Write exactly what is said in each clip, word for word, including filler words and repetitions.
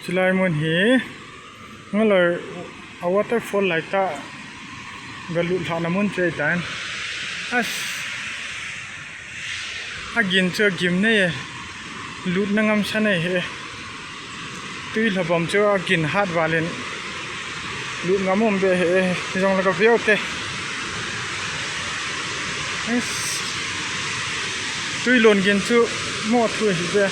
Chulai mun hi Ngaloi a waterfall lai tah galut lhahna mun chu ahitan. As, agin chu agim nei e, lutna ngamsa nei e. Tui lhabom chu agin hat valin lut ngam um be e, jong le gaveu te. Tui lon gin chu mo thu hi ve.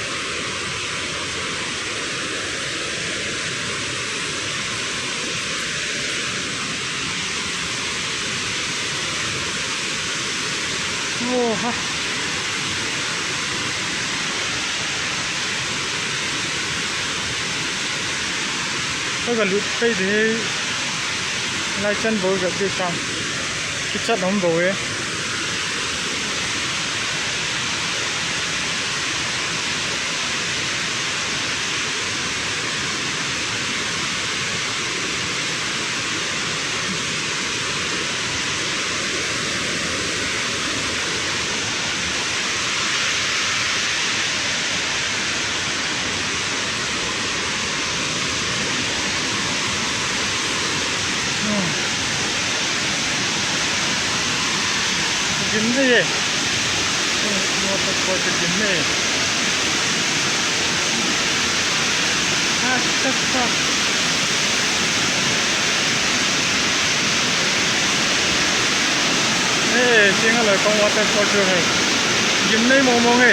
Oha. Ka galut pai de. Lai chan bol gat de tam. Kichat om bol e. Gim de ye. Waterfall chu gim de. Acha pa. Eh, Ngaloi kong waterfall chu he. Gim nei mong mong e.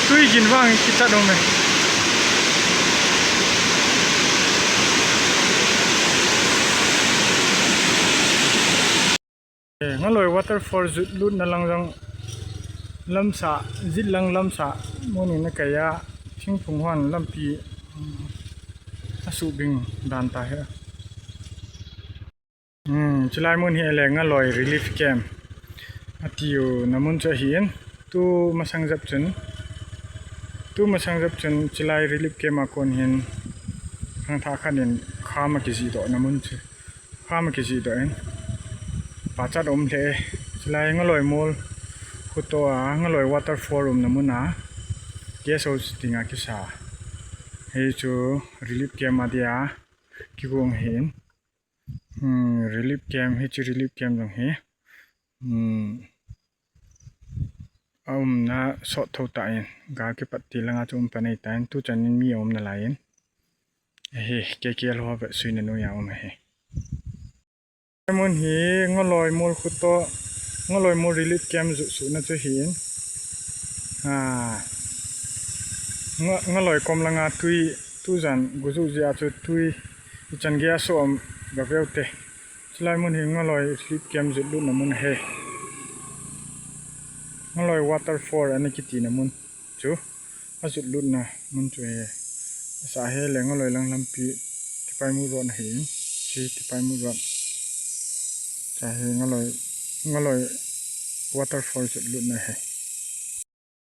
Tui gin vang kichat um e. Eh, Ngaloi waterfall jut lutna lang jong lamsah, jit lang lamsah mun in akai a, thingphung hon lampi, um, asubing dan ta he. Hmm, chulai mun hi le Ngaloi relief camp atiuna mun chu ahin. Tu masang jep chun, tu masang jep chun chulai relief camp a kon hin khangthah khat in kham akijih dohna mun chu. Kham akijih doh in. Pachat um lheh e. Chulai Ngaloi mol khuto a, Ngaloi waterfall umna mun a. Guest house dinga kisa. Hichu relief camp a dia kigong hin. Hmm, relief camp, hichu relief camp jong hi. Hmm. Aumna sot tho tan, gal kipat ti langa chu um pan ahitan, tuchan in mi aumna lai in. Hi, K K L ho vetsuina noiya um ahi. Mun hi Ngaloi mol khuto, Ngaloi mol relief camp jutsuhna chu hin. Ah, Nga-, Ngaloi kom langa tui, tujan gojuh jeh a chu tui, ichan gei a so um gaveu te. Chulai mun hi Ngaloi relief camp jut lutna mun ahi. Ngaloi waterfall ana kitina mun chu. Ajut lutna mun chu ahi. Asa hi le Ngaloi lang lampi Tipaimukh road ahi. Chi Tipaimukh road. Cha hi Ngaloi, Ngaloi waterfall jut lutna ahi.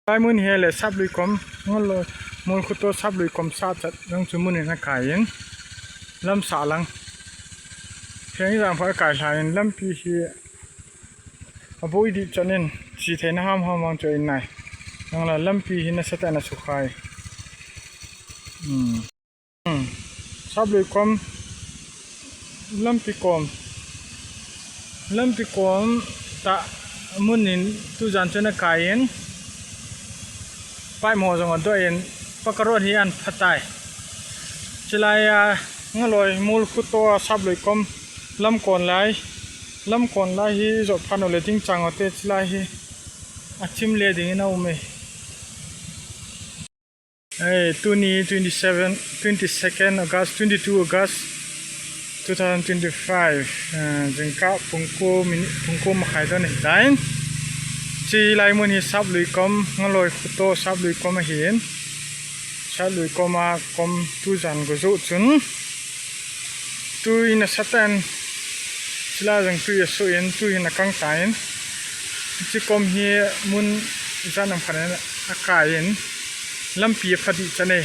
Lai mun hi le Saplui kom, Ngaloi mol khuto Saplui kom sachat jong chu mun in akai in. Lamsah lang. Theng jang pha akai lha in lampi hi aboi dih chan in, chi theina ham ham vang chu ahin nai. Nang la lampi hi nasatah in asukhai. Hmm. Hmm. Saplui kom, lampi kom, lampi kom tah mun in tujan chun akai in, pipe mo jong adoh in, pucca road hi ahin phatai. Chulai a Ngaloi mol khuto a Saplui kom lamkon lai, lamkon lai hi jot phat u le ding chang u te chulai hi achim le ding in aum e. Ei, tuni twenty-seven, twenty-second August, twenty-two August two thousand twenty-five, ah, jingkah pung ko minute, pung ko makhai don ahitan. Chulai mun hi Saplui kom, Ngaloi khuto Saplui kom ahin. Saplui kom a kom tujan gojuh chun. Tui nasatah in, chulai jong tui asoh in, tui hin akang tan. Chi kom hi mun jan am khan akai in, lampi apha dih chan e.